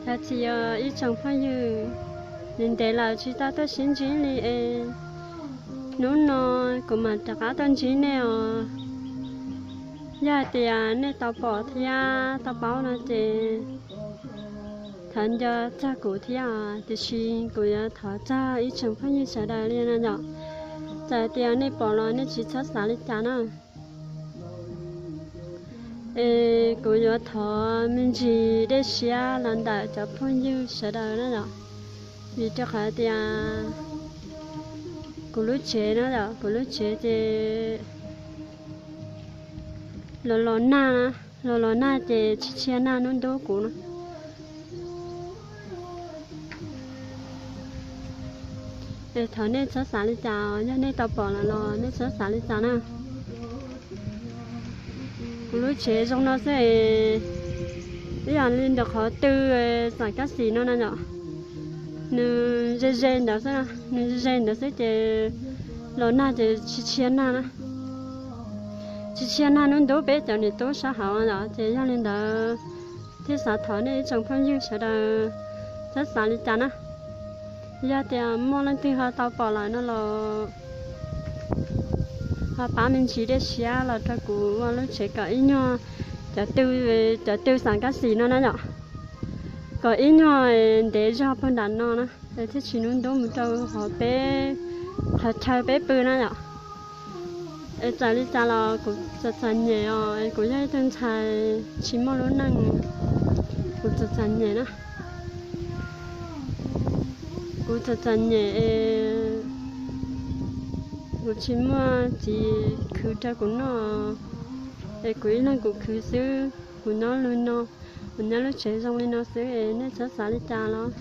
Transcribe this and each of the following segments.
Yog tsis yog ib tsoom phooj ywg, ntev ntev lawm tsis tau tuaj sib ntsib li es hnub no kuv mam rov qab tuaj ntsib nej os. Yog hais tias nej tau pom thiab tau paub no ces thov nco txog kuv thiab os, tiam sis kuv yuav thov txog ib tsoom phooj ywg sawv daws li no yom. Txawm tias nej pom los nej tsis txhob xav li cas na. Es kuv yuav thov me ntsis dej siab los ntawm cov phooj ywg sawv daws na yom, vim rau qhov tias kuv lub tsev na yom, kuv lub tsev ces los los nag, los los nag ces tsis tshia nag hnub ntub kuv no. Es thov nej txhob xav li cas, yog nej tau pom lawm los nej txhob xav li cas na. Kuv lub tsev zoo no xwb, ib yam li ntawm qhov tw xam kab xis no na yom, nws ze ze ntawd xwb, nws ze ze ntawd xwb ces los nag ces tsis tshia nag na. Tsis tshia nag hnub ntub peb cov niam tub sab hauv yom, ces yog li ntawd thiaj xav thov nej ib tsoom phooj ywg sawv daws txhob xav li cas na. Yog tias muaj leej twg ho tau pom lawm no los ho pab me ntsis dej siab los rau kuv ua lub tsev kom ib nyuag cov tw, cov tw xam kab xis no na yom, kom ib nyuag ntev zog puag nram no na, es thiaj tsis hnub ntub mus rau hauv peb qhov chaw peb pw na yom. Es txawm li cas los kuv txom txom nyem os, es kuv yog ib tug ntxhais tsis muaj lub neej, kuv txom txom nyem na. Kuv txom txom nyem es kuv tsis muaj txiv khwv rau kuv noj, es kuv ib leeg kuv khwv xwb. Kuv nyob li no, kuv nyob lub tsev zoo li no xwb es nej txhob xav li cas los,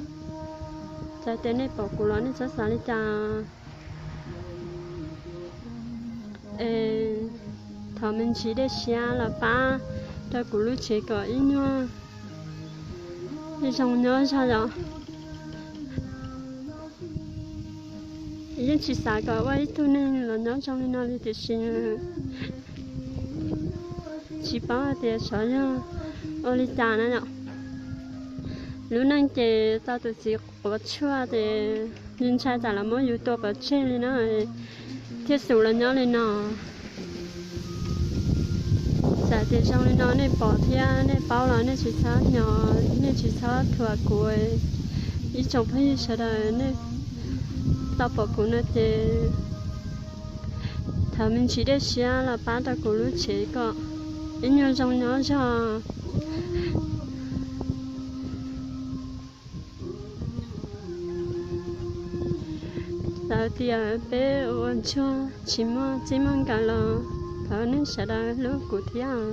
txawm tias nej pom kuv los nej txhob xav li cas. Es thov me ntsis dej siab los pab rau kuv lub tsev kom ib nyuag zoo nyob zog yom. Yeej tsis xav kom ua ib tug neeg los nyob zoo li no li tiam sis tsis paub hais tias xyov yog ua li cas na yom. Lub neej ces tau tus txiv quav tshuaj ces ntshai tsam lawv muab yus tua pov tseg li na, thiaj xum los nyob li no. Txawm tias zoo li no nej pom thiab nej paub los nej tsis txhob nyo, nej tsis txhob thuam kuv. Ib tsoom phooj ywg sawv daws nej tau pom kuv no ces thov me ntsis dej siab los pab rau kuv lub tsev kom ib nyuag zoo nyob zog. Txawm tias peb ua ntsuag tsis muaj txij muaj nkawm los thov nej sawv daws hlub kuv thiab.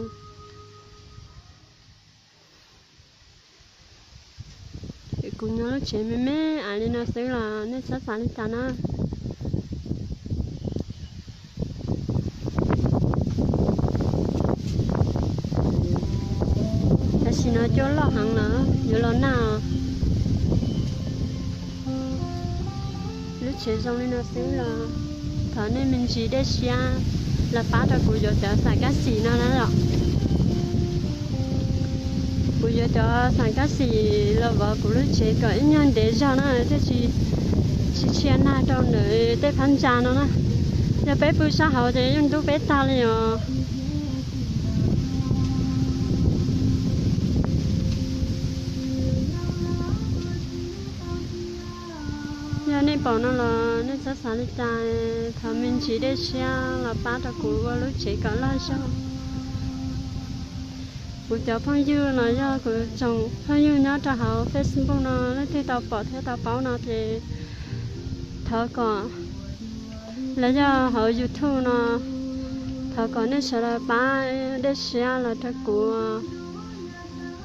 Kuv nyob lub tsev me me ais li no xwb los nej txhob xav li cas na. Tam sim no cua loj heev lawm yuav los nag. Lub tsev zoo li no xwb los thov nej me ntsis dej siab los pab rau kuv yuav cov xam kab xis no na yom. Kuv yuav cov xam kab xis los vov kuv lub tsev kom ib nyuag ntev zog na thiaj tsis, tsis tshia nag rau ntawm tej phab ntsa no na. Yog peb pw sab hauv ces yeej ntub peb tag li os. Yog nej pom no los nej txhob xav li cas, thov me ntsis dej siab los pab rau kuv ua lub tsev kom loj zog. Kuv cov phooj ywg los yog kuv tsoom phooj ywg nyob rau hauv Facebook no leej twg tau pom thiab tau paub no ces thov kom, los yog hauv YouTube no, thov kom nej sawv daws pab dej siab los rau kuv,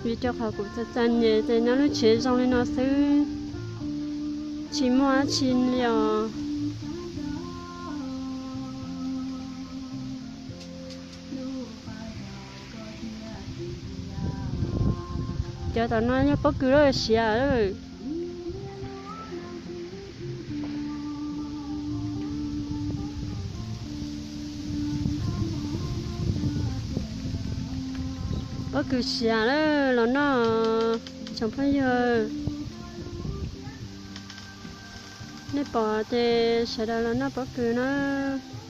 vim rau qhov kuv txom txom nyem ces nyob lub tsev zoo li no xwb, tsis muaj dab tsi li os. Cov tom no yog pob kws lawm siav lawm. Pob kws siav lawm los noj. Tsoom phooj ywg, nej pom ces sawv daws los noj pob kws nawb.